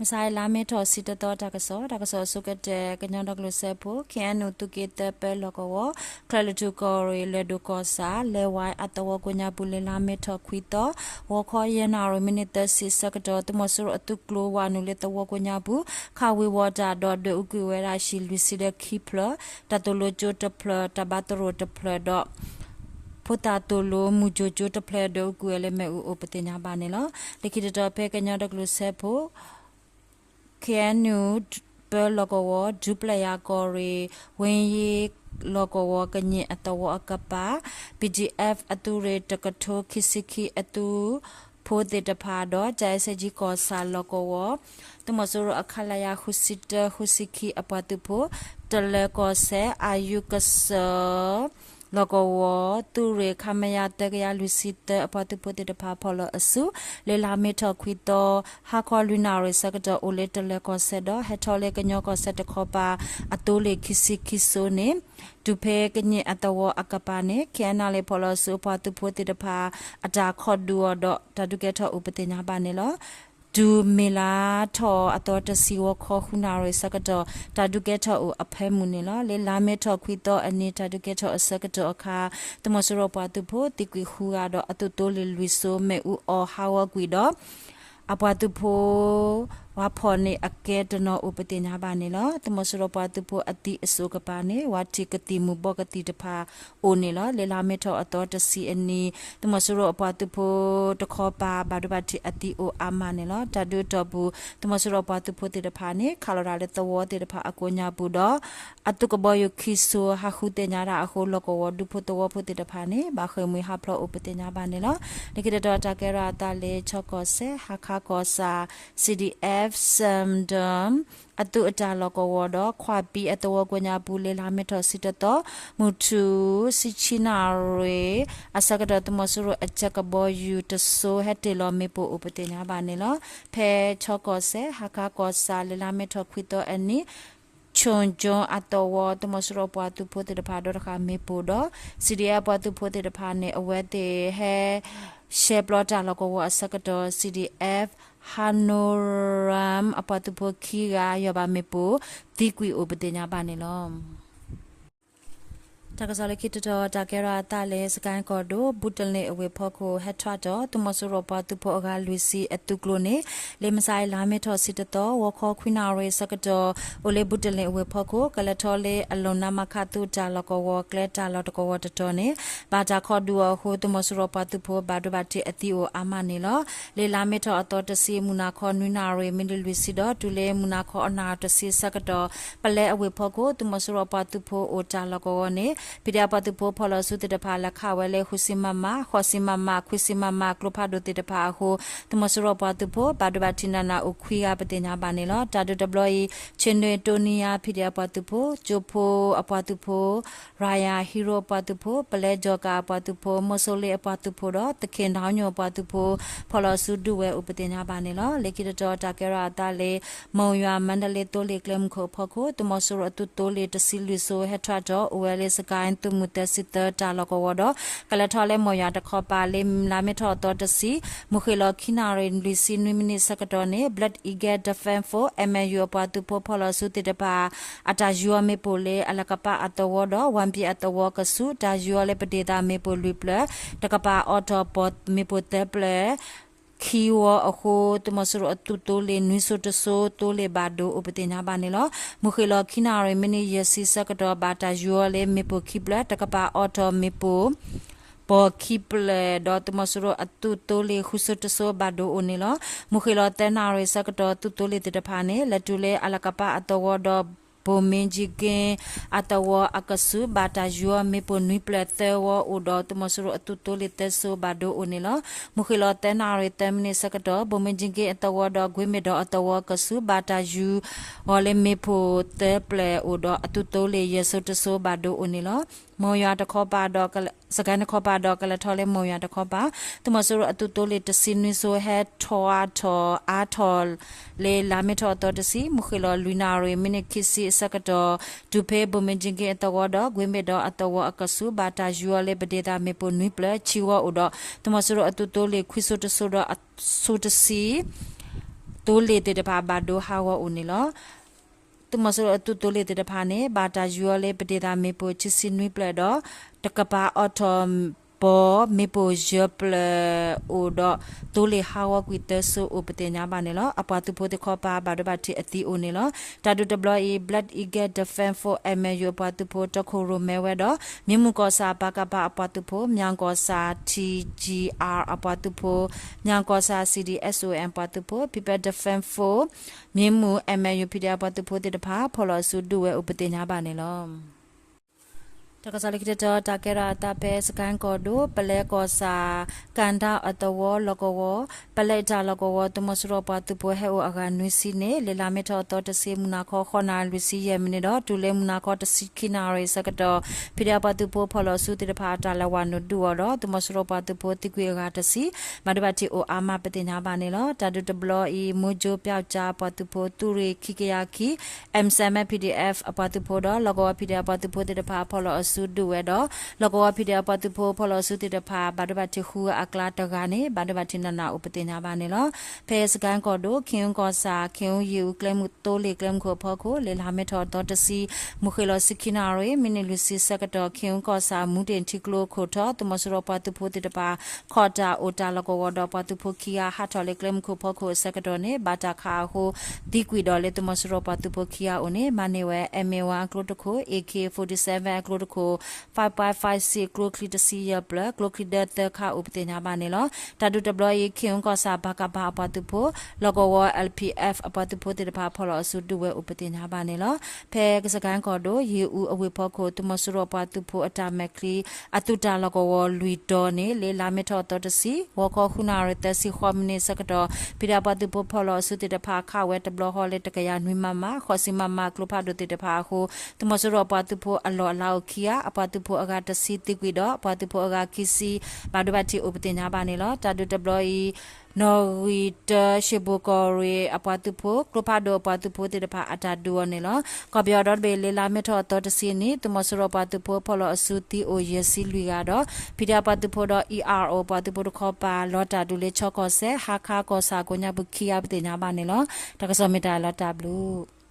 မုၢ်ဆါအံၤ လါမ့ၤထီၣ်တဆံတသီ တၢ်ကစီၣ်, တၢ်ကစီၣ်အဆိကတၢၢ် ကညီဒီကလုာ်စၢဖှိၣ် ခ့ၣ်အဲၣ်ယူၣ် သုးက့သၢပၢလီၢ်ကဝီၤ ချၢၣ်လွံၢ်ထူၣ်ကီၢ်ရ့ၣ် လဲၤဒိၣ်ကီၢ်ဆၣ် လဲၤဝဲ အသဝီကိးညါပူၤ လၢလါမ့ၤထီၣ်ခွံသီ ဂီၤခီယဲၢ်နၣ်ရံၣ် မံးနံးသၢဆံအဆၢကတီၢ် သုးမီၤစိရိၤအသုးကျိၤဝဲနုာ်လၢသဝီကိးညါပူၤ ခးဝ့ၤဝီၤတၢ်ဒီး ဒွဲၣ်အူကွံာ်ဝဲဒၣ် ဟံၣ်လွံၢ်ဆံဒီးခံဖျၢၣ်, တၢ်သိၣ်လိကၠိတဖျၢၣ်, တၢ်ဘါသရိာ်တဖျၢၣ်ဒီး ဖိသၣ်သိၣ်လိမုၢ်ကၠိကၠိတဖျၢၣ် ဒွဲၣ်အူကွံာ်ဝဲလၢမ့ၣ်အူအိၣ် ပသ့ၣ်ညါဘၣ်န့ၣ်လီၤ. လၢခံတတီၤ ဖဲကညီဒီကလုာ်စၢဖှိၣ် ခ့ၣ်အဲၣ်ယူၣ် ပၢလီၢ်ကဝီၤ ဒူပျဲၢ်ယၤကီၢ်ရ့ၣ် ဝ့ယ့လီၢ်ကဝီၤ ကညံၣ်အသဝီအကပၤ ပံၣ်ဒံၣ်အဲၣ် အသုးရ့ၣ်တကထိခံဆံခံအသုးဖိသ့ၣ်တဖၣ်ဒီး ကၠဲးစဲးကၠံကီၢ်ဆၣ်လီၢ်ကဝီၤ သုးမီၤစိရိၤအ ခလရ ဃုဆံတၢ ဃုဆံခံအပှၤသုးဖိ တလၢၤကီၢ်စဲၣ် အၣ်ယူၣ်ကစၢၢ် လီၢ်ကဝီၤ သုးရ့ၣ် ခမရ သၢကယၤလွံၢ်ဆံသၢအပှၤသုးဖိသ့ၣ်တဖၣ် ဖီၣ်လီၤအစု လၢလါမ့ၤထီၣ်ခွံသီ ဟါခီလွံၢ်နၣ်ရံၣ်ဆၢကတီၢ် အိၣ်လၢတလၢၤကီၢ်စဲၣ်ဒီး ဟဲထီၣ်လၢကညီကီၢ်စဲၣ်တခီပၤ အသိလ့ၣ်ခံဆံခံစိန့ၣ် တုၤဖဲကညံၣ်အသဝီအကပၤန့ၣ် ခ့ၣ်အဲၣ်ယူၣ် ဖီၣ်လီၤအစုအပှၤသုးဖိသ့ၣ်တဖၣ် အတၢ်ခိးဒုးအီၤဒီး တၢ်ဒုးကဲထီၣ်အိၣ် ပသ့ၣ်ညါဘၣ်န့ၣ်လီၤ. တုၤမ့ၢ်လါထီၣ်အသီတဆံ ဂီၤခီဃုနၣ်ရံၣ်ဆၢကတီၢ် တၢ်ဒုးကဲထီၣ်အိၣ်အဖၢမုၢ်န့ၣ်လီၤ. လၢလါမ့ၤထီၣ်ခွံသီအနံၤ တၢ်ဒုးကဲထီၣ်အဆၢကတီၢ်အခါ သုးမီၤစိရိၤပှၤသုးဖိသံကွံာ်ဃုဂၤဒီး အသုးသိလ့ၣ်လွံၢ်စိ မ့ၣ်အူအီၣ်ဟးဂီၤကွံာ်ဒီး အပှၤသုးဖိ ဝၤဖီၣ်န့ၢ်အကဲတနီၤအိၣ် ပသ့ၣ်ညါဘၣ်န့ၣ်လီၤ. သုးမီၤစိရိၤပှၤသုးဖိအသံအစိၣ်ကပၤန့ၣ် ဝၤထံၣ်ကသံၣ်မူၤဘှီးကသံၣ်တဖၣ်အိၣ်န့ၣ်လီၤ. လၢလါမ့ၤထီၣ်အသီတဆံအနံၤ သုးမီၤစိရိၤအပှၤသုးဖိတခီပၤ ဘၣ်ဒိဘၣ်ထံးအသံအိၣ်အါမးန့ၣ်လီၤ. တၢ်ဒုးအတီၢ်ပူၤ သုးမီၤစိရိၤအပှၤသုးဖိသ့ၣ်တဖၣ်န့ၣ် ခးလီၤတၢ်လၢသဝီသ့ၣ်တဖၣ်အကိးညါပူၤဒီး အသုးကဘီယူၤခံစိၤ ဟးဃုသ့ၣ်ညါတၢ်အဃိ လီၢ်ကဝီၤဒူဖိသဝီဖိသ့ၣ်တဖၣ်န့ၣ် ဘၣ်ဃ့ၢ်မှံဟးဖျိးအိၣ် ပသ့ၣ်ညါဘၣ်န့ၣ်လီၤ. လၢခံတတီၤ တၢ်ကဲထီၣ်အသးလၢ ခၠီကီၢ်စဲၣ် ဟါခါကီၢ်ဆၣ် စီၤဒံၣ်အဲၣ် စၣ်ဒၢၣ် အသုးအတၢ်လီၢ်ကဝီၤဒီး ခွါပံအသဝီကိးညါပူၤ လၢလါမ့ၤထီၣ်ဆံတသီ မုၢ်ထူၣ် ဆံဆံနၣ်ရံၣ်အဆၢကတီၢ် သုးမီၤစိရိၤအကၠဲးကဘီယူၤတစိၤ ဟဲတ့ၢ်လီၤမ့ၣ်ပိၢ်အိၣ် ပသ့ၣ်ညါဘၣ်န့ၣ်လီၤ. ဖဲခၠီကီၢ်စဲၣ် ဟါခါကီၢ်ဆၣ် လၢလါမ့ၤထီၣ်ခွံသီအနံၤ ခၠိၣ်ကၠိအသဝီ သုးမီၤစိရိၤပှၤသုးဖိသ့ၣ်တဖၣ် ဒီတဃာ်မ့ၣ်ပိၢ်ဒီး CDF ပှၤသုးဖိသ့ၣ်တဖၣ်န့ၣ် အဝဲသ့ၣ်ဟဲ ရှဲပျီတၢ်လီၢ်ကဝီၤအဆၢကတီၢ် CDF ဟါနိရၣ် အပှၤသုးဖိခံဂၤ ယီၢ်ဘၣ်မ့ၣ်ပိၢ် သံကွံာ်အိၣ် ပသ့ၣ်ညါဘၣ်န့ၣ်လီၤ. တၢ်ကစီၣ်လၢခံတတီၤ တၢ်ကဲထီၣ်အသးလၢ စကဲၣ်ကီၢ်ဒိၣ် ဘုတလ့ၣ်အဝ့ၢ်ဖီခိၣ် ဟဲထီၣ်ဒီး သုးမီၤစိရိၤပှၤသုးဖိအဂၤလွံၢ်ဆံအသုးကျိၤန့ၣ် လၢမုၢ်ဆါအံၤ လါမ့ၤထီၣ်ဆံတသီ ဂီၤခီခွံနၣ်ရံၣ်အဆၢကတီၢ် အိၣ်လၢဘုတလ့ၣ်အဝ့ၢ်ဖီခိၣ် ကလဲၤထီၣ်လၢအလိၣ်နါမခ သုးတၢ်လီၢ်ကဝီၤ ကျဲတၢ်လီၢ်တကဝီၤတတီၤန့ၣ် ဘၣ်တၢ်ခိးဒုးအီၤအဃိ သုးမီၤစိရိၤပှၤသုးဖိ ဘၣ်ဒိဘၣ်ထံးအသံအိၣ်အါမးန့ၣ်လီၤ. လၢလါမ့ၤထီၣ်အသီတဆံ မုၢ်နၤခီနွံနၣ်ရံၣ် မံးနံးလွံၢ်ဆံဒီး တုၤလၢမုၢ်နၤခီအနၣ်တဆံအဆၢကတီၢ် ပလဲအဝ့ၢ်ဖီခိၣ် သုးမီၤစိရိၤပှၤသုးဖိအိၣ်တၢ်လီၢ်ကဝီၤန့ၣ် ဖံးဒဲးပှၤသုးဖိဖီၣ်လီၤဆူသ့ၣ်တဖၣ် လဲၤခးဝဲလၢ ဃုဆံမမ, ဃိးဆံမမ, ခွံဆံမမ ကျိဖးဒိၣ်သ့ၣ်တဖၣ်အဃိ သုးမီၤစိရိၤပှၤသုးဖိ ဘၣ်ဒိဘၣ်ထံးနးနးအိၣ်ခွံဂၤ ပသ့ၣ်ညါဘၣ်န့ၣ်လီၤ. တၢ်ဒုးတဘျီအံၤ ဆ့ၣ်နီၤတိနံယါ ဖံးဒဲးအပှၤသုးဖိ, ကၠိဖိအပှၤသုးဖိ, ရၤယၤဟံရိအပှၤသုးဖိ, ပလဲကၠီၤကၤအပှၤသုးဖိ, မိၢ်စိလ့အပှၤသုးဖိဒီး သခ့ၣ်နီၣ်ညိၣ်အပှၤသုးဖိ ဖီၣ်လီၤဆူဒုးဝဲအိၣ် ပသ့ၣ်ညါဘၣ်န့ၣ်လီၤ. လၢခံတတီၤ တၢ်ကဲထီၣ်အသးလၢ မိၢ်ယွၤ မါဒလ့သိလ့ၣ်ကျဲမုၢ်ခိၣ်အဖီခိၣ် သုးမီၤစိရိၤအသုးသိလ့ၣ်တဆံလွံၢ်စိၤ ဟဲထီၣ်ဒီး အိၣ်ဝဲလၢ စကဲၣ်သုးမုၢ်သၢဆံသၢတၢ်လီၢ်ကဝီၤဒီး ကလဲၤထီၣ်လၢမိၢ်ယွၤတခီပၤ လၢလါမ့ၤထီၣ်အသီတဆံ မုၢ်ဃ့ၢ်လီၤခံနၣ်ရံၣ် လွံၢ်ဆံနွံမံးနံးဆၢကတီၢ်န့ၣ် Black Eagle Defense Force, M N U အပှၤသုးဖိဖီၣ်လီၤဆူသ့ၣ်တဖၣ် အတၢ်ယူၤအီၤမ့ၣ်ပိၢ်လၢ အလကပၣ်အသဝီဒီး ဝၣ်ပံၣ်အသဝီကဆူး တၢ်ယူၤအီၤလၢပဒ့ၣ်သးမ့ၣ်ပိၢ်လွံၢ်ဖျၢၣ်, တကပၤအီထီၣ်ပီၢ်မ့ၣ်ပိၢ်သၢဖျၢၣ် ခံဝီအဃိ သုးမီၤစိရိၤအသုးသိလ့ၣ်နွံစိၤတစိၤ သိလ့ၣ်ဘၣ်ဒိအိၣ် ပသ့ၣ်ညါဘၣ်န့ၣ်လီၤ. မုၢ်ဃ့ၢ်လီၤခံနၣ်ရံၣ် မံးနံးယဲၢ်ဆံဆၢကတီၢ် ဘၣ်တၢ်ယူၤအီၤလၢမ့ၣ်ပိၢ်ခံဖျၢၣ်, တကပၤအီထီၣ်မ့ၣ်ပိၢ် ပီၢ်ခံဖျၢၣ် ဒီးသုးမီၤစိရိၤအသုးသိလ့ၣ်ဃုစိၤတစိၤ ဘၣ်ဒိအိၣ်န့ၣ်လီၤ. မုၢ်ဃ့ၢ်လီၤသၢနၣ်ရံၣ်ဆၢကတီၢ် သုးသိလ့ၣ်သ့ၣ်တဖၣ်န့ၣ် လဲၤတုၤလၢအလကပၣ်အသဝီဒီး ဘိၣ်မ့ကၠံက့အသဝီအကဆူး ဘၣ်တၢ်ယူၤအီၤမ့ၣ်ပိၢ်နွံဖျၢၣ်သၢဝီအိၣ်ဒီး သုးမီၤစိရိၤအသုးသိလ့ၣ်သၢစိၤ ဘၣ်ဒိအိၣ်န့ၣ်လီၤ. မုၢ်ဃ့ၢ်လီၤသၢနၣ်ရံၣ်သၢမံးနံးဆၢကတီၢ် ဘိၣ်မ့ကၠံက့အသဝီဒီး ကွ့မ့ၢ်ဒီးအသဝီအကဆူး ဘၣ်တၢ်ယူၤအီၤလၢမ့ၣ်ပိၢ်သၢဖျၢၣ်အိၣ်ဒီး အသုးသိလ့ၣ်ယဲၢ်စိၤတစိၤ ဘၣ်ဒိအိၣ်န့ၣ်လီၤ. မိၢ်ယွၤတခီပၤဒီး စကဲၣ်တခီပၤဒီး ကလဲၤထီၣ်လၢမိၢ်ယွၤတခီပၤ သုးမီၤစိရိၤအသုးသိလ့ၣ်တဆံနွံစိၤ ဟဲထီၣ်အါထီၣ်အါထီၣ် လၢလါမ့ၤထီၣ်အသီတဆံ မုၢ်ဃ့ၢ်လီၤလွံၢ်နၣ်ရံၣ် မံးနံးခံဆံအဆၢကတီၢ် တုၤဖဲဘိၣ်မ့ကၠံက့အသဝီဒီး ကွ့မ့ၢ်ဒီးအသဝီအကဆူး ဘၣ်တၢ်ယူၤအီၤလၢပဒ့ၣ်သးမ့ၣ်ပိၢ်နွံဖျၢၣ် ဆံဝီအိၣ်ဒီး သုးမီၤစိရိၤအသုးသိလ့ၣ်ခွံစိၤတစိၤဒီး အစိၤတဆံ သိလ့ၣ်သ့ၣ်တဖၣ်ဘၣ်ဒိဟးဂီၤအိၣ်န့ၣ်လီၤ. သုးမီၤစိရိၤအသုးသိလ့ၣ်သ့ၣ်တဖၣ်န့ၣ် ဘၣ်တၢ်ယူၤအီၤလၢပဒ့ၣ်သးမ့ၣ်ပိၢ်ခံဆံနွံဖျၢၣ်ဒီး တကပၤအီထီၣ်ဘီမ့ၣ်ပိၢ်ယဲၢ်ဖျၢၣ်အိၣ်ဒီး သိလ့ၣ်ဟးဂီၤကွံာ်သၢစိအိၣ်ပသ့ၣ်ညါဘၣ်န့ၣ်လီၤ. အပှၤသုးဖိသ့ၣ်ခီပၤဘၣ်ဒိဘၣ်ထံးအသံအိၣ်န့ၣ်လီၤ. တၢ်ဒုးတဘျီအံၤ Black Eagle Defense Force M L U အပှၤသုးဖိတီခိၣ်ရိၣ်မဲဝဲဒီး မံမူၣ်ကီၢ်ဆၣ် ပကဖ အပှၤသုးဖိ, မၠၣ်ကီၢ်ဆၣ် T G R အပှၤသုးဖိ, မၠၣ်ကီၢ်ဆၣ် C D S O N အပှၤသုးဖိ, People Defense Force မံမူၣ် M L U P D F အပှၤသုးဖိသ့ၣ်တဖၣ် ဖီၣ်လီၤအစုဒုးဝဲအိၣ်ပသ့ၣ်ညါဘၣ်န့ၣ်လီၤ. တၢ်ကစီၣ်လၢခံတတီၤ တၢ်ကဲထီၣ်အသးဖဲစကဲၣ်ကီၢ်ဒိၣ် ပလဲကီၢ်ဆၣ် ကၣ်ဒါအသဝီလီၢ်ကဝီၤ, ပလဲတၢ်လီၢ်ကဝီၤ သုးမီၤစိရိၤပှၤသုးဖိဟဲအိၣ်အဂၤနွံဆံန့ၣ် လၢလါမ့ၤထီၣ်သီတဆံ မုၢ်နၤခီ ဃိးနၣ်ရံၣ်လွံၢ်ဆံယဲၢ်မံးနံးဒီး တုၤလၢမုၢ်နၤခီတဆံခံနၣ်ရံၣ်ဆၢကတီၢ် ဖံးဒဲးအပှၤသုးဖိဖီၣ်လီၤအစုသ့ၣ်တဖၣ်အတၢ်လဲၤဝးနုာ်ဒုးအီၤဒီး သုးမီၤစိရိၤပှၤသုးဖိသံကွံာ်အဂၤတဆံ ဘၣ်ဒိဘၣ်ထံးအိၣ်အါမးပသ့ၣ်ညါဘၣ်န့ၣ်လီၤ. တၢ်ဒုးတဘျီအံၤ မူကၠိပျီကၠါအပှၤသုးဖိ သုးရ့ၣ်ခံကယၤခံ M seven P D F အပှၤသုးဖိဒီး လီၢ်ကဝီၤ P D F အပှၤသုးဖိသ့ၣ်တဖၣ်ဖီၣ်လီၤအစုဒုးဝဲဒီး လီၢ်ကဝီၤ P D F အပှၤသုးဖိဖီၣ်လီၤအစုသ့ၣ်တဖၣ် ဘၣ်ဒိဘၣ်ထံးဃုဂၤအကျါတဂၤန့ၣ် ဘၣ်ဒိဘၣ်ထံးနးနးအိၣ်ပသ့ၣ်ညါဘၣ်န့ၣ်လီၤ. ဖဲစကဲၣ်ကီၢ်ဒိၣ် ခ့ၣ်အူကီၢ်ဆၣ် ခ့ၣ်အူယ့ၣ်အူကျဲမုၢ်သိလ့ၣ်ကျဲမုၢ်ခိၣ်အဖီခိၣ် လၢလါမ့ၤထီၣ်သီတဆံ မုၢ်ဃ့ၢ်လီၤဆံခံနၣ်ရံၣ် မံးနံးလွံၢ်ဆံဆၢကတီၢ် ခ့ၣ်အူကီၢ်ဆၣ် မူတ့ၢ်ထံကျိခိၣ်ထီ သုးမီၤစိရိၤပှၤသုးဖိသ့ၣ်တဖၣ် ခိးတၢ်အိၣ်တၢ်လီၢ်ကဝီၤဒီးပှၤသုးဖိခံဂၤ ဟးထီၣ်လၢကျဲမုၢ်ခိၣ်ဖီခိၣ်အဆၢကတီၢ်န့ၣ် ဘၣ်တၢ်ခးအဃိ သံကွံာ်ဒီးလၢသုးမီၤစိရိၤပှၤသုးဖိခံဂၤအိၣ်န့ၣ် မၤန့ၢ်ဝဲ M A one အကျိတခိၣ်, A K forty-seven အကျိတခိၣ်, five point five six ကျိချံတဆံယဲၢ်ဖျၢၣ်, ကျိချံဒၢသၢခါအိၣ်ပသ့ၣ်ညါဘၣ်န့ၣ်လီၤ. တၢ်ဒုးတဘျီအံၤ ခ့ၣ်အူကီၢ်ဆၣ် ပကဖ အပှၤသုးဖိ, လီၢ်ကဝီၤ L P F အပှၤသုးဖိသ့ၣ်တဖၣ် ဖီၣ်လီၤအစုဒုးဝဲအိၣ်ပသ့ၣ်ညါဘၣ်န့ၣ်လီၤ. ဖဲစကဲၣ်ကီၢ်ဒိၣ် ယ့ၣ်အူအဝ့ၢ်ဖီခိၣ် သုးမီၤစိရိၤပှၤသုးဖိအတၢ်မဲာ်ချံ အသုးတၢ်လီၢ်ကဝီၤလွံၢ်တီၤန့ၣ် လၢလါမ့ၤထီၣ်သီတဆံ ဂီၤခီဃုနၣ်ရံၣ်သၢဆံဃိးမံးနံးဆၢကတီၢ် ဖံးဒဲးပှၤသုးဖိဖီၣ်လီၤအစုသ့ၣ်တဖၣ် ခးဝဲတဘျီဃီလၢတကယၤနွံ မမ, ဃိးဆံ မမ ကျိဖးဒိၣ်သ့ၣ်တဖၣ်အဃိ သုးမီၤစိရိၤပှၤသုးဖိအလီၢ်အလၤအိၣ်ခံဂၤ အပှၤသုးဖိအဂၤတဆံသံကွံာ်ဒီး ပှၤသုးဖိအဂၤခံဆံ ဘၣ်ဒိဘၣ်ထံးအိၣ်ပသ့ၣ်ညါဘၣ်န့ၣ်လီၤ. တၢ်ဒုးတဘျီအံၤ နီၣ်ဂံၢ်တၢ ရှ့ၣ်ဘိၣ်ကီၢ်ရ့ၣ်အပှၤသုးဖိ ကျိဖးဒိၣ်အပှၤသုးဖိသ့ၣ်တဖၣ်အတၢ်ဒုးအီၤန့ၣ်လီၤ. ကီၢ်ပယီၤဒီတဘ့ၣ် လၢလါမ့ၤထီၣ်အသီတဆံနံၤ သုးမီၤစိရိၤပှၤသုးဖိဖီၣ်လီၤအစုသံအိၣ်ယဲၢ်ဆံလွံၢ်ဂၤဒီး ဖံးဒဲးပှၤသုးဖိဒီး E R O ပှၤသုးဖိတခီပၤ လီၤတၢ်ဒုးလၢချီကီၢ်စဲၣ် ဟါခါကီၢ်ဆၣ်ကိးညါပူၤခံဂၤ ပသ့ၣ်ညါဘၣ်န့ၣ်လီၤ. တၢ်ကစီၣ်မ့ၢ်တၢ်လီၤတၢ်ဘျုး